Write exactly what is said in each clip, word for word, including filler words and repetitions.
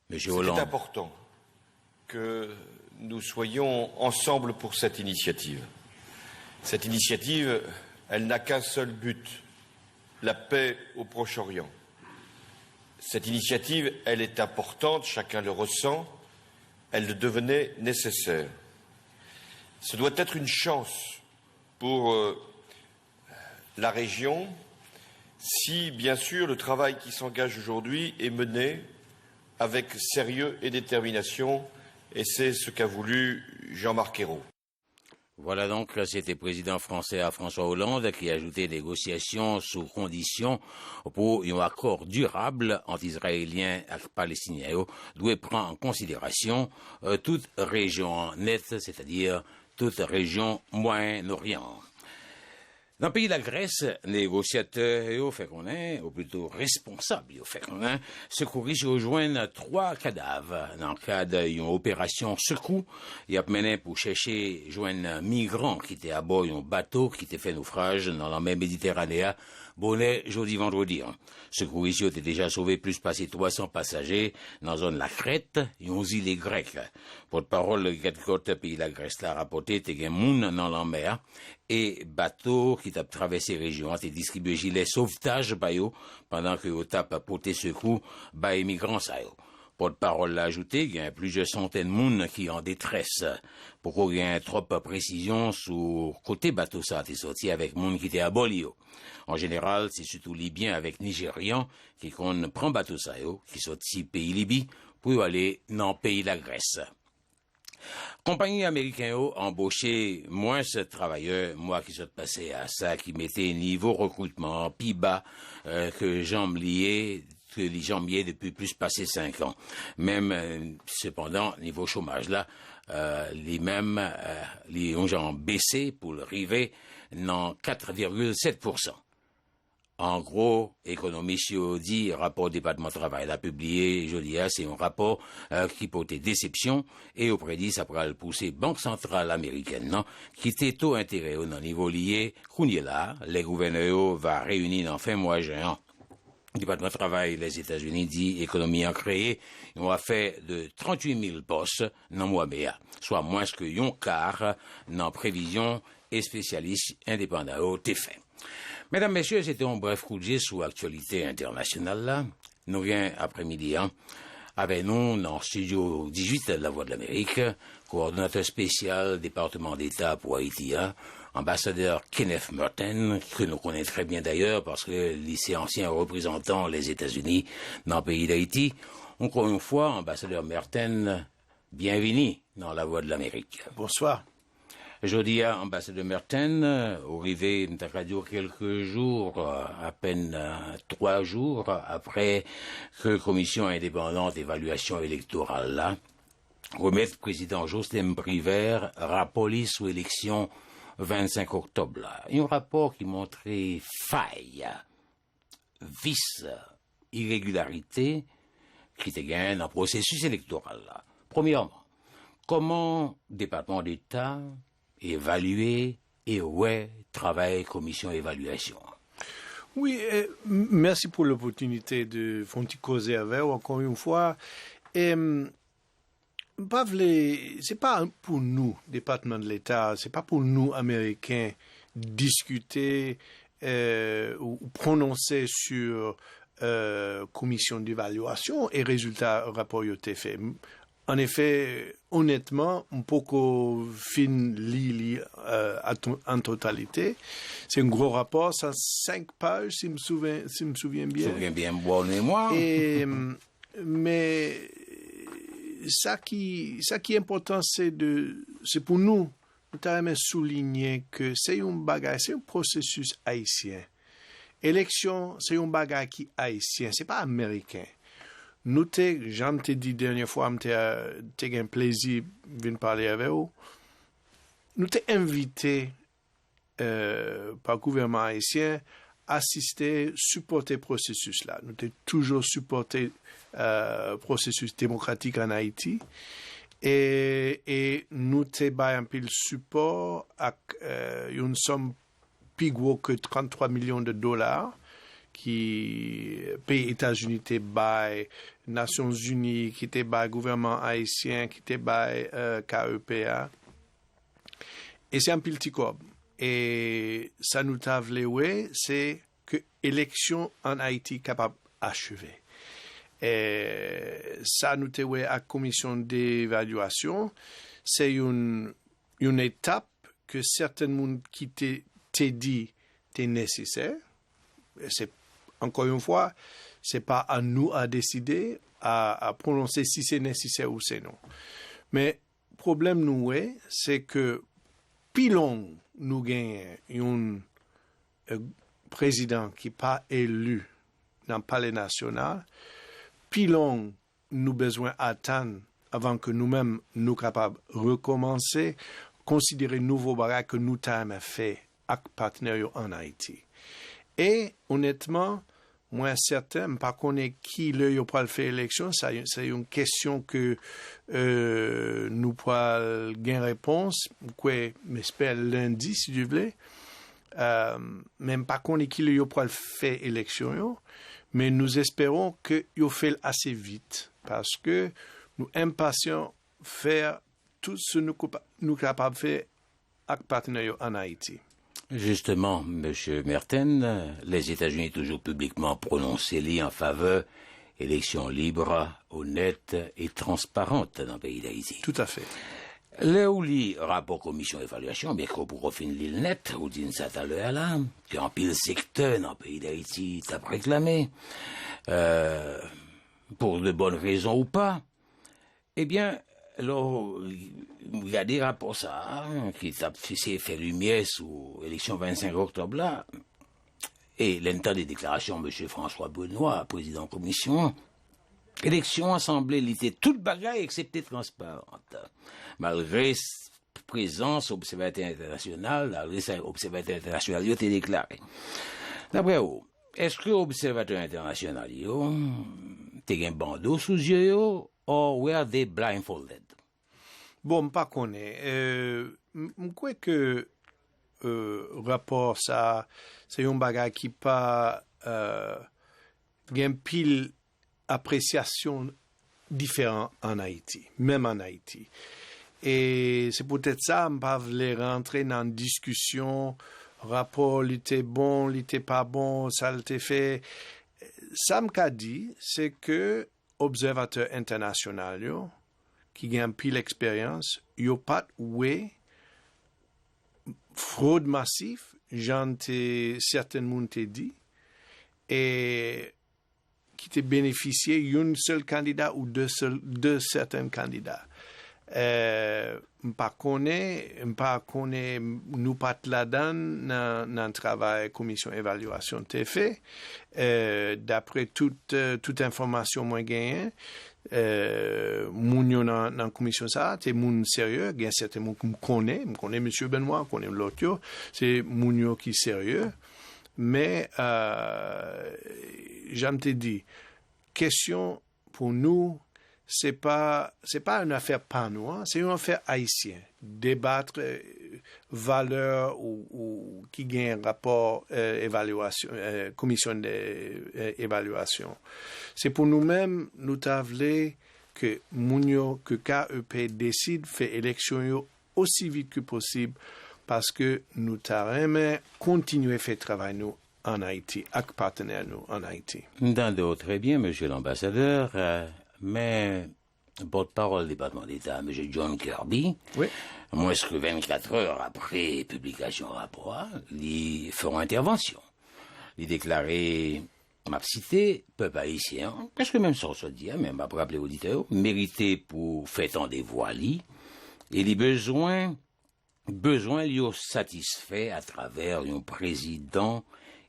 Monsieur Hollande. C'était important que nous soyons ensemble pour cette initiative. Cette initiative, elle n'a qu'un seul but, la paix au Proche-Orient. Cette initiative, elle est importante, chacun le ressent, elle devenait nécessaire. Ce doit être une chance pour euh, la région si, bien sûr, le travail qui s'engage aujourd'hui est mené avec sérieux et détermination, et c'est ce qu'a voulu Jean-Marc Ayrault. Vwala donk, se te prezidan fransè a, François Hollande, ki ajoute negosyasyon sou kondisyon pou yon akò dirab ant Izrayelyen ak Palestinyen yo dwe pran an konsiderasyon euh, tout rejyon an nèt, sètadi tout rejyon Mwayen Oryan an. Nan peyi Lagrès, negosyatè yo fè konnen, ou plito responsab yo fè konnen, sekouris yo jwenn twa kadav nan kad yon operasyon sekou y ap mennen pou chèche jwenn migran ki te abò yon bato ki te fè nofraj nan lanmè Meditèrane a bonè jodi vandredi an. Sekouris yo te deja sove plis pase twa san pasaje nan zòn Lakrèt, yon zile grèk. Pòtpawòl gèdgòt peyi Lagrès la rapòte te gen moun nan lanmè a e bato ki t ap travèse rejyon an te distribye jilè sovtaj ba yo pandan ke yo t ap pote sekou bay migran sa yo. Pòtpawòl la ajoute gen plizyè santèn moun ki an detrès. Poko gen twòp presizyon sou kote bato sa a te sòti avèk moun ki te abò li yo. An jeneral, se sitou Libyen avèk Nijeryan ki konn pran bato sa yo ki sòti peyi Libi pou yo ale nan peyi Lagrès. Konpayi ameriken yo anboche mwens travayè mwa ki sot pase a, sa ki mete nivo rekritman an pi ba eh, ke janm li ye, ke li janm ye depi plis pase senk an. Menm, eh, sepandan, nivo chomaj la, eh, li menm, eh, li yon jan bese pou l rive nan kat virgil sèt pousan. An gwo, ekonomis yo di rapò Depatman Travay la pibliye jodi a se yon rapò eh, ki pote desepsyon e yo predi sa pral pouse Bank Santral Amerikèn nan kite to enterè yo nan nivo li ye kounye la a, lè gouvènè yo va reyini nan fen mwa jen an. Depatman Travay Lèzetazini di ekonomi an kreye yon afè de tranntuit mil pòs nan mwa me a, swa mwens ke yon ka nan previzyon espesyalis endepandan yo te fè. Medam, mesye, se te yon brèf kout je sou aktyalite entènasyonal la. Nou gen aprèmidi an avèk nou nan estidyo dizuit Lavwadlamerik, kowòdonatè espesyal Depatman Deta pou Ayiti a, anbasadè Kenneth Merten, ke nou konnen trè byen dayè paske li se ansyen reprezantan Lèzetazini nan peyi Dayiti. Ankò yon fwa, anbasadè Merten, byenvini nan Lavwadlamerik. Bonswa. Jodi a, anbasadè Merten, ou rive, m ta ka di w, kèlke jou, apèn twa jou apre ke Komisyon Endepandan Evalyasyon Elektoral la remèt prezidan Jocelerme Privert rapò li sou eleksyon vennsenk oktòb la. Yon rapò ki montre fay, vis, iregilarite ki te genyen nan pwosesis elektoral la. Premyèman, kòman Depatman Deta evalye e wè travay komisyon evalyasyon an? Wi, eh, m- mèsi pou lopòtinite de fè yon ti koze avè w ankò yon fwa. E, m pa vle, se pa pou nou, Depatman Deta, se pa pou nou, Ameriken, diskite eh, ou, ou pwononse sou eh, komisyon devalyasyon e rezilta rapò yo te fè. Anefè, onètman, m poko fin li li eh, an to- an totalite. Se yon gwo rapò, san senk paj, si m souven, si m souvyen byen. Souvyen byen, bon memwa. E, men, sa ki, sa ki enpòtan, se de, se pou nou, nou ta renmen soulinye ke se yon bagay, se yon pwosesis ayisyen. Eleksyon, se yon bagay ki ayisyen, se pa ameriken. Nou te, jan m te di dènye fwa, m te, te gen plezi vin pale avè w. Nou te envite eh, pa gouvènman ayisyen asiste, sipòte pwosesis la. Nou te toujou sipòte eh, pwosesis demokratik ann Ayiti. E, e nou te bay anpil sipò ak eh, yon sòm pi gwo ke tranntwa milyon de dola ki peyi Etazini te bay, Nasyonzini ki te bay gouvènman ayisyen, ki te bay, eh, K E P a. E se anpil ti kòb. E sa nou ta vle wè, se ke eleksyon ann Ayiti kapab acheve. E sa nou te wè ak komisyon devalyasyon, se yon, yon etap ke sèten moun ki te, te di te nesesè. Se, ankò yon fwa, se pa a nou a deside, a, a pwononse si se nesesè ou se non. Men pwoblèm nou wè, se ke pi long nou genyen yon, eh, prezidan ki pa eli nan Palè Nasyonal, pi long nou bezwen atann avan ke nou menm nou kapab rekòmanse konsidere nouvo bagay ke nou ta renmen fè ak patnè yo ann Ayiti. E, onètman, mwen sèten, m pa konnen ki lè yo pral fè eleksyon, sa, se yon kesyon ke, eh, nou pral gen repons, m kwè, m espè lendi, si Dye vle. Eh, men m pa konnen ki lè yo pral fè eleksyon yo, men nous espérons ke yo fè l ase vit, paske nou enpasyan fè tout sa nou koupa-, nou kapab fè ak patnè yo ann Ayiti. Justement, Monsieur Merten, les États-Unis toujours publiquement prononcé li en faveur élections libres, honnêtes et transparentes dans le pays d'Haïti. Tout à fait. Lè ou li rapò komisyon evalyasyon, byen ke ou poko fin li l nèt, ou di n sa talè a la, ke anpil sektè nan peyi Dayiti t ap reklame, euh, pour de bonnes raisons ou pas, ebyen, lè w gade rapò sa a, ki t ap eseye fè limyè sou eleksyon vennsenk oktòb la, e lè n tande deklarasyon mesye François Benoît, prezidan komisyon an, eleksyon an sanble li te tout bagay eksepte transparan. Malgre s-, prezans obsèvatè entènasyonal, malgre sa obsèvatè entènasyonal yo te deklare. Daprè ou, èske obsèvatè entènasyonal yo te gen bando sou zye yo, or were they blindfolded? Bon, m pa konnen. Euh, m, m kwè ke, euh, rapò sa, se yon bagay ki pa, euh, gen pil apresyasyon diferan ann Ayiti, menm ann Ayiti. E se poutèt sa, m pa vle rantre nan diskisyon, rapò li te bon, li te pa bon, sa l te fè. Sa m ka di, se ke obsèvatè entènasyonal yo, ki gen anpil eksperyans, yo pa t wè frod masif, jan te, sèten moun te di, e ki te benefisye youn sèl kandida ou de sèl, de sèten kandida. Eh, m pa konnen, m pa konnen, nou pa t ladan nan, nan travay komisyon evalyasyon te fè. Eh, daprè tout, eh, tout enfòmasyon mwen genyen, eh, moun yo nan, nan komisyon sa a, se moun serye, gen sèten moun ke m konnen, m konnen mesye Benoît, m konnen lòt yo, se moun yo ki serye. Men, eh, jan m te di, kesyon pou nou, se pa, se pa yon afè pa nou, an, se yon afè ayisyen. Debat, eh, valè ou, ou ki gen rapò, eh, evalyasyon, eh, komisyon de, eh, evalyasyon. Se pou nou menm, nou ta vle ke moun yo, ke K E P deside fè eleksyon yo osi vit ke posib, paske nou ta renmen kontinye fè travay nou ann Ayiti ak patnè nou ann Ayiti. M tande w trè byen, mesye lanbasadè, euh, men pòtpawòl Depatman Deta, mesye John Kirby, wi, mwens ke vennkat è apre piblikasyon rapò a, li fè yon entèvansyon. Li deklare, m ap site, pèp ayisyen an, prèske menm sa w sot di a, men m ap raple oditè yo, merite pou fè tande vwa li, e li bezwen bezwen l yo satisfè atravè yon prezidan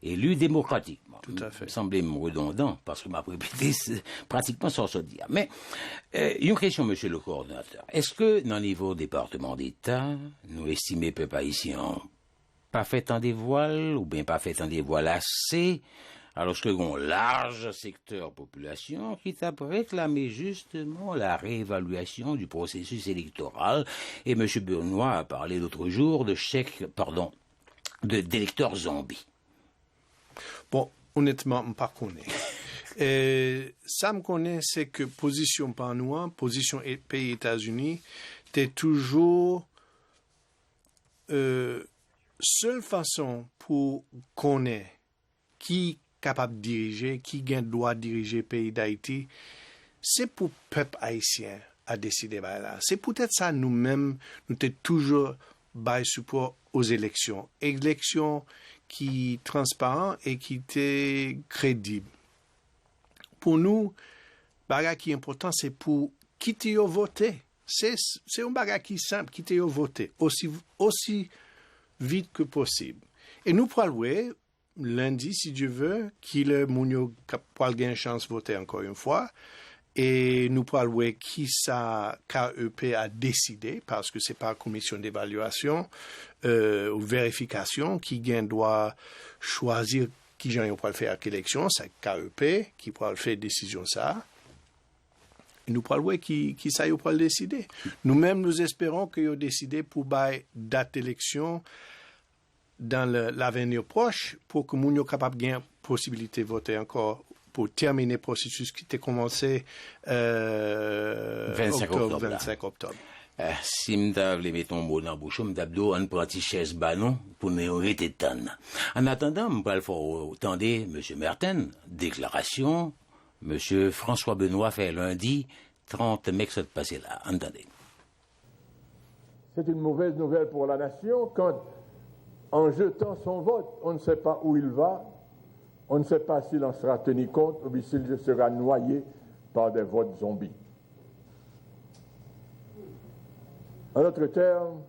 eli demokratikman. Tout à fait. Sanble m redondan, paske m ap repete se pratikman sa w sot di a. Men, eh, yon kesyon, mesye le coordonnateur. Èske nan nivo Depatman Deta, nou estime pèp ayisyen an pa fè tande vwa l, oubyen pa fè tande vwa l ase, alòske gen yon laj sektè popilasyon ki t ap reklame jisteman la réévaluation du processus électoral, et monsieur Benoît a parlé l'autre jour de chèque, pardon, de, d'électeurs zombies. Bon, Onètman, m pa konnen. E, sa m konnen, se ke pozisyon pa nou an, pozisyon e- peyi Etazini, te toujou, e, sèl fason pou konnen ki kapab dirije, ki gen dwa dirije peyi Dayiti, se pou pèp ayisyen a deside bagay la. Se poutèt sa nou menm, nou te toujou bay sipò aux élections. Eleksyon ki transparan e ki te kredib. Pou nou, bagay ki enpòtan, se pou kite yo vote. Se, se yon bagay ki senp, kite yo vote. Osi, osi vit ke posib. E nou pral wè, lendi, si Dye vle, kilè moun yo ka- pral gen chans vote ankò yon fwa. E nou pral wè ki sa K E P a deside, paske se pa komisyon devalyasyon, e, ou verifikasyon ki gen dwa chwazi kijan yo pral fè ak eleksyon, se K E P ki pral fè desizyon sa. Nou pral wè ki, ki sa yo pral deside. Nou menm, nous espérons ke yo deside pou bay dat eleksyon dans le- l'avenir proche, pou ke moun yo kapab gen posibilite vote ankò pou tèmine pwosesis ki te kòmanse, e, Vennsenk oktòb la. Vennsenk oktòb. Eh, si m ta vle met yon mo nan bouch ou, m t ap di w, ann pran ti chèz ba nou pou nou rete tann. Annatandan, m pral fè w tande, mesye Merten, deklarasyon mesye François Benoît fè lendi trant me k sot pase la. Ann tande. C'est une mauvaise nouvelle pour la nation quand, en jetant son vote, on ne sait pas où il va, on ne sait pas s'il en sera tenu compte ou s'il sera noyé par des votes zombies. En d'autres termes,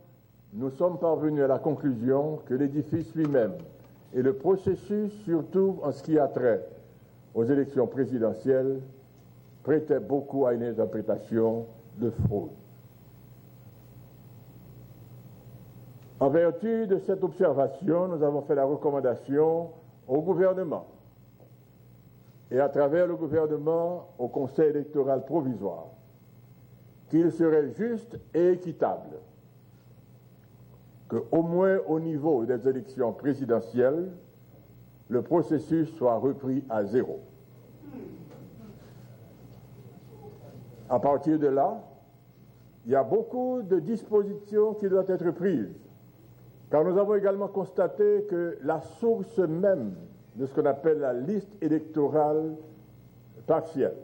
nous sommes parvenus à la conclusion que l'édifice lui-même et le processus, surtout en ce qui a trait aux élections présidentielles, prêtait beaucoup à une interprétation de fraude. En vertu de cette observation, nous avons fait la recommandation au gouvernement et à travers le gouvernement au Conseil électoral provisoire qu'il serait juste et équitable que, au moins au niveau des élections présidentielles, le processus soit repris à zéro. À partir de là, il y a beaucoup de dispositions qui doivent être prises, car nous avons également constaté que la source même de ce qu'on appelle la liste électorale partielle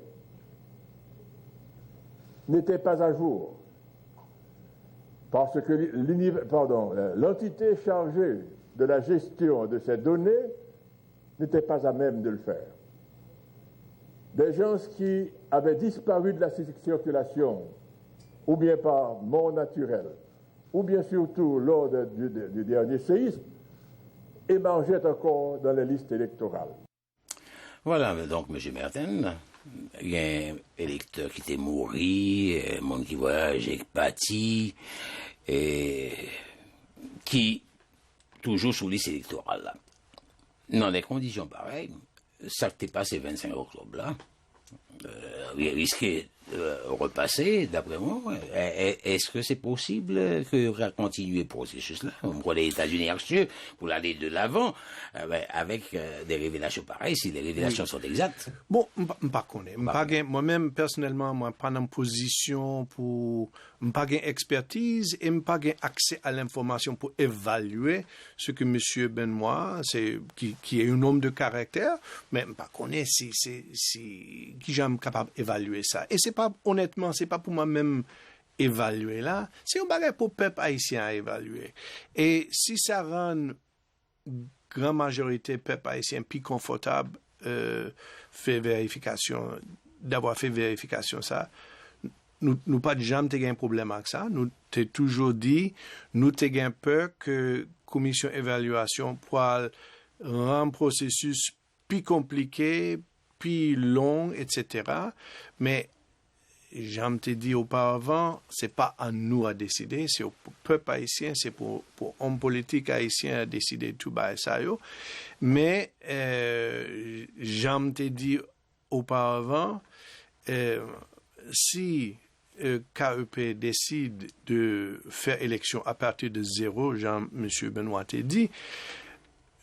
n'était pas à jour, parce que l'univers, pardon, euh, l'entité chargée de la gestion de ces données n'était pas à même de le faire. Des gens qui avaient disparu de la circulation, ou bien par mort naturelle, ou bien surtout lors de- du, du dernier séisme, émargeaient encore dans les listes électorales. Vwala, donk, mesye Merten, gen elektè ki te mouri, eh, moun ki vwayaje, ki pati, eh, ki toujou sou lis elektoral la. Nan de kondisyon parèy, sa k te pase vennsenk oktòb la, eh, ri- riske, eh, repase, daprè mwen. Eh, eh, èske se posib ke yo ka kontinye pwosesis la? M kwè Lèzetazini anksye pou l ale de lavan, eh, ben, avèk, eh, de revelasyon parèy, si les révélations sont exactes. Bon, m pa- m pa konnen. M pa gen, mwen menm, pèsonèlman, mwen pa nan pozisyon pou, m pa gen ekspertiz e m pa gen aksè a lenfòmasyon pou evalye ce que monsieur Benoît, c'est, qui, qui est un homme de caractère, men m pa konnen si, si, si, kijan m kapab evalye sa. E se pa, onètman, se pa pou mwen menm evalye la, se yon bagay pou pèp ayisyen a evalye. E si sa rann gran majorite pèp ayisyen pi konfòtab, euh, fè verifikasyon, d'avoir fait vérification sa, nou, nou pa t janm te gen pwoblèm ak sa. Nou te toujou di, nou te gen pè ke komisyon evalyasyon pral rann pwosesis pi konplike, pi long, etsetera. Men, jan m te di oparavan, se pa a nou a deside, se pou pèp ayisyen, se pou, pou òm politik ayisyen a deside tout bagay sa yo. Men, eh, jan m te di oparavan, eh, si, eh, K E P deside de fè eleksyon a pati de zewo, jan mesye Benoît te di,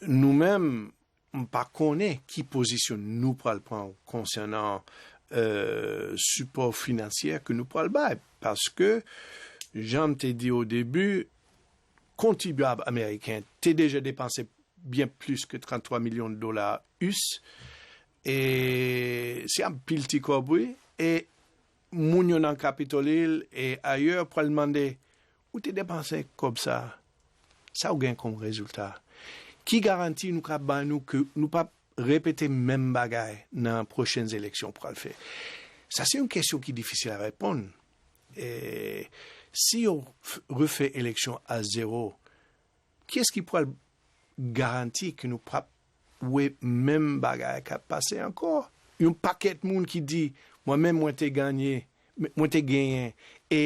nou menm, m pa konnen ki pozisyon nou pral pran konsènan, euh, sipò finansyè ke nou pral bay. Paske, jan m te di o debi, kontribyab ameriken te deja depanse byen plis ke tranntwa milyon dola U S. E se anpil ti kòb, wi. E moun yo nan Capitol Hill e ayè pral mande, ou te depanse kòb sa, sa ou gen kòm rezilta? Ki garanti nou ka bay nou ke nou p ap repete menm bagay nan pwochen eleksyon pral fè? Sa se yon kesyon ki difisil a reponn. E si yo f- refè eleksyon a zewo, kiyès ki pral garanti ke nou p ap wè menm bagay k ap pase ankò? Yon pakèt moun ki di, mwen menm mwen te ganye, mwen te genyen, e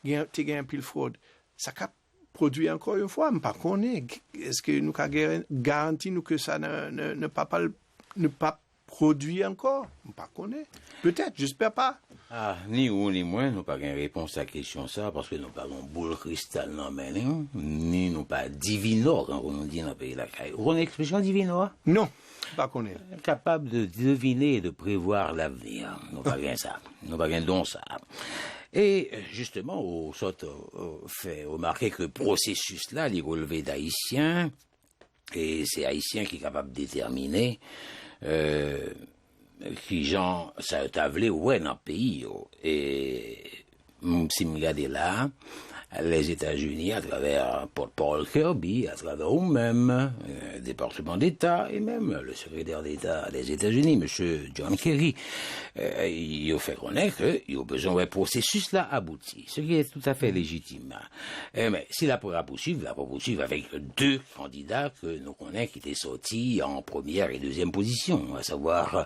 gen, te gen anpil fwòd. Sa k ap pwodui ankò yon fwa, m pa konnen. Èske nou ka garanti nou ke sa ne, ne, ne pa, pa, ne p ap pwodui ankò? M pa konnen. Petèt, jespè pa. Ah, ni ou ni mwen, nou pa gen repons a kesyon sa, paske nou pa gen boul kristal nan men nou, ni nou pa divinò, kan nou di nan peyi lakay. Ou konnen ekspresyon divinò a? Non, m pa konnen. Capable de deviner et de prévoir l'avenir. Nou pa gen sa. Nou pa gen don sa. E, jisteman, ou sot euh, fè remake ke pwosesis la, li relve d Ayisyen, e se Ayisyen ki kapab detèmine euh, ki jan sa yo ta vle wè nan peyi yo. E m- si m gade la, Lèzetazini, atravè pòtpawòl Kirby, atravè ou menm, euh, Depatman Deta, e menm le sekretè Deta Lèzetazini, Mesye John Kerry, euh, yo fè konnen ke yo bezwen wè pwosesis la abouti, ce qui est tout à fait légitime. E men, si l ap rapousuiv, l ap rapousuiv avèk de kandida ke nou konnen ki te sòti an premyè e dezyèm pozisyon, a savwa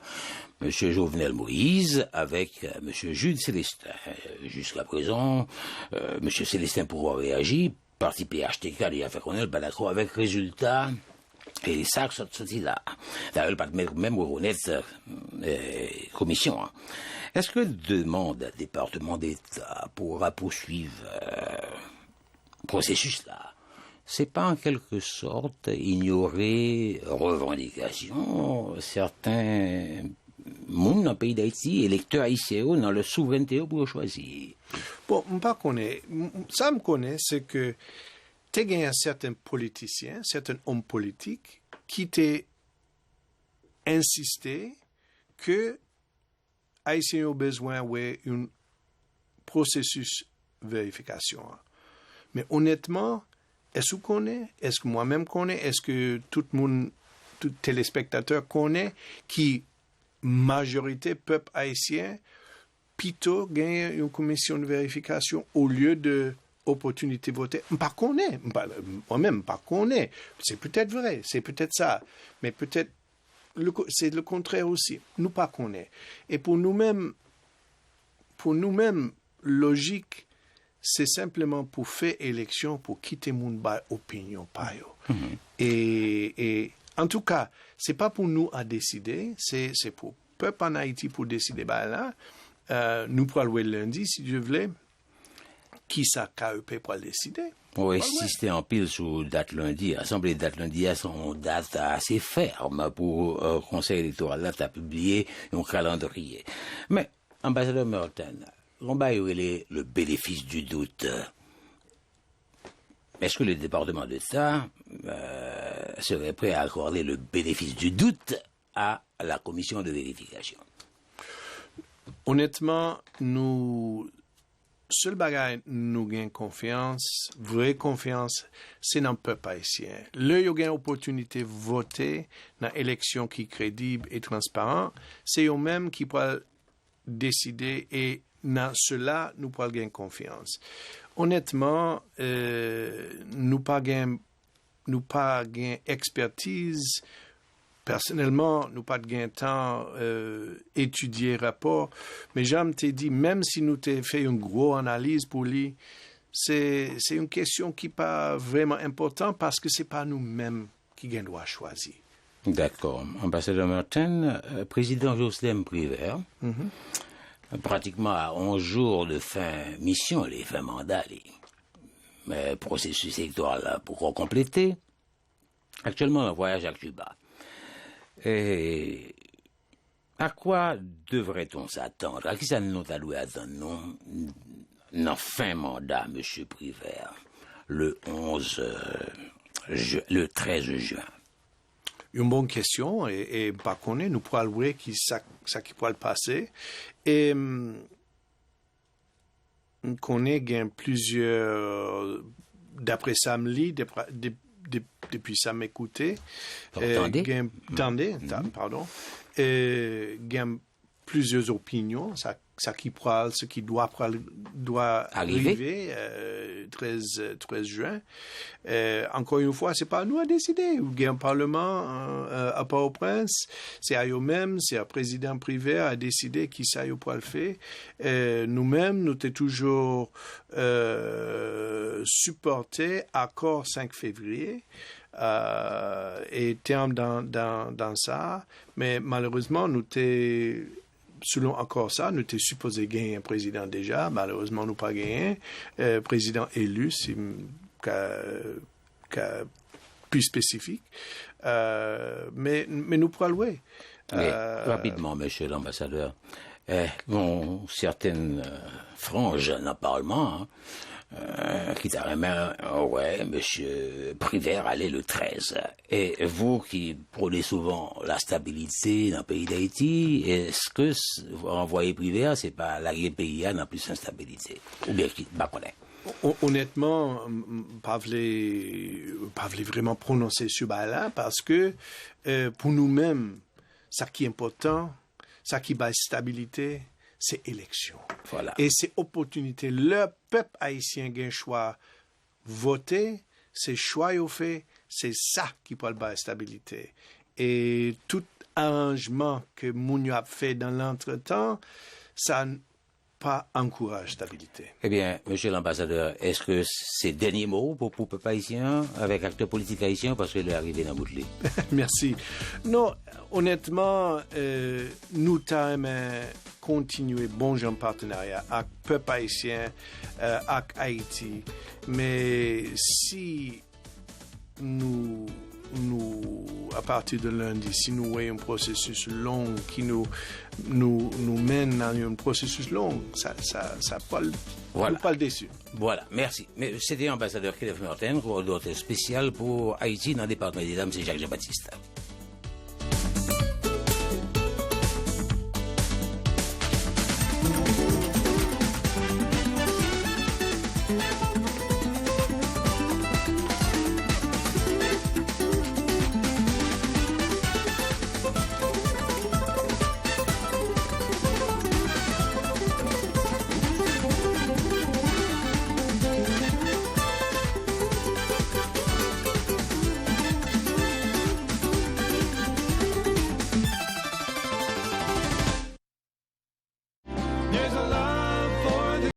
Mesye Jovenel Moïse avèk Mesye Jude Célestin. Jiska prezan, euh, Mesye Célestin poko reyaji, pati P H T K deja fè konnen l pa dakò avèk rezilta e sa k sot soti la. Dayè, l pa t menm rekonèt euh, komisyon an. Èske demann Depatman Deta pou rapousuiv euh, pwosesis la, se pa an kèlke sòt inyore revandikasyon sèten moun nan peyi Dayiti, elektè ayisyen yo, nan lè souvrènte yo pou yo chwazi? Bon, m pa konnen. M- Sa m konnen, se ke te genyen sèten politisyen, sèten òm politik ki te ensiste ke Ayisyen yo bezwen wè yon pwosesis verifikasyon an. Men onètman, èske ou konnen, èske mwen menm konnen, èske tout moun, tout telespektatè konnen ki majorite pèp ayisyen pito genyen yon komisyon de verifikasyon olye de opòtinite votè? M pa konnen. M pa- Mwen menm, m pa konnen. Se petèt vre, se petèt sa. Men petèt, le ko- se le kontrè osi. Nou pa konnen. E pou nou menm, pou nou menm, lojik, se senpleman pou fè eleksyon, pou kite moun bay opinyon pa yo. E, e antouka, se pa pou nou a deside, se, se pou pèp ann Ayiti pou deside bagay la. Euh, nou pral wè lendi, si Dye vle, kisa K E P pral deside. Ou ensiste anpil sou dat lendi a. Sanble dat lendi a se yon dat ase fèm pou euh, Konsèy Elektoral la ta pibliye yon kalandriye. Men, Anbasadè Merten, yon bagay yo rele le bénéfice du doute. Est-ce que le département d'État euh, serait prêt à accorder le bénéfice du doute à la commission de vérification? Onètman, nou sèl bagay nou gen konfyans, vre konfyans, se nan pèp ayisyen. Lè yo gen opòtinite vote nan eleksyon ki kredib e transparan, se yo menm ki pral deside e nan sela nou pral gen konfyans. Onètman, euh, nou pa gen nou pa gen ekspètiz. Pèsonèlman, nou pa t gen tan euh, etidye rapò. Men jan m te di, menm si nou te fè yon gwo analiz pou li, se se yon kesyon ki pa vrèman enpòtan paske se pa nou menm ki gen dwa chwazi. Dakò. Anbasadè Merten, euh, Prezidan Joslèm Privè, pratikman a onz jou de fen misyon li, fen manda li, men pwosesis elektoral la poko konplete, aktyèlman nan vwayaj a Kiba. Et à quoi devrait-on s'attendre? A kisa nou ta dwe atann nou nan fen manda Mesye Privert, le onze, euh, ju-, le treize juin? Yon bon kesyon, e, e m pa konnen, nou pral wè ki sa, sa ki pral pase. E, m, M konnen gen plizyè, daprè sa m li, depra-, de-, de-, depi sa m ekoute, Donk, eh, tande. Gen, tande, ta-, padon, eh, gen plizyè opinyon, sa, sa ki pral, sa ki dwa pral, dwa Arive. Rive, eh, trèz, trèz jen. Eh, ankò yon fwa, se pa nou a deside. Ou gen palman, eh, a Pòtoprens, se a yo menm, se a prezidan Privè a deside kisa yo pral fè. Eh, nou menm, nou te toujou, eh, sipòte akò senk fevriye, eh, e tèm dan, dan, dan sa, men malerezman, nou te, selon akò sa, nou te sipoze genyen prezidan deja, malerezman, nou pa genyen, eh, prezidan eli, si m ka, ka pi espesifik. Eh, men, men nou pral wè. Men, eh, rapidman, mesye lanbasadè, eh, gen yon sèten, eh, franj nan palman an, eh, ki ta renmen, eh, wè, mesye Privert ale le trèz. Et vous qui prônez souvent la stabilité dans le pays d'Haïti, est-ce que s-, anvwaye Privert, se pa lage peyi a nan plis enstabilite? Oubyen ki, m pa konnen. O-, onètman, m, m pa vle, pa vle vrèman pwononse sou bagay la, paske, eh, pou nou menm, sa ki enpòtan, sa ki bay stabilite, se eleksyon. Vwala. E se opòtinite lè pèp ayisyen gen chwa vote, se chwa yo fè, se sa ki pral bay stabilite. E tout aranjman ke moun yo ap fè dan lantretan, sa n-, pa ankouraj stabilite. Ebyen, mesye lanbasadè, èske se dènye mo pou, pou pèp ayisyen an, avèk aktè politik ayisyen an, paske lè a rive nan bout li? Mèsi. Non, onètman, eh, nou ta renmen kontinye bon jan patenarya ak pèp ayisyen, eh, ak Ayiti. Men si nou, nou, apati de lendi, si nou wè yon pwosesis long ki nou, nou, nou mennen nan yon pwosesis long, sa, sa, sa pral, Vwala. Nou pral desi. Vwala, mèsi. Men, se te anbasadè Kenneth Martin, kowòdinatè espesyal pou Ayiti nan Depatman Deta, Mesye Jacques Jean-Baptiste.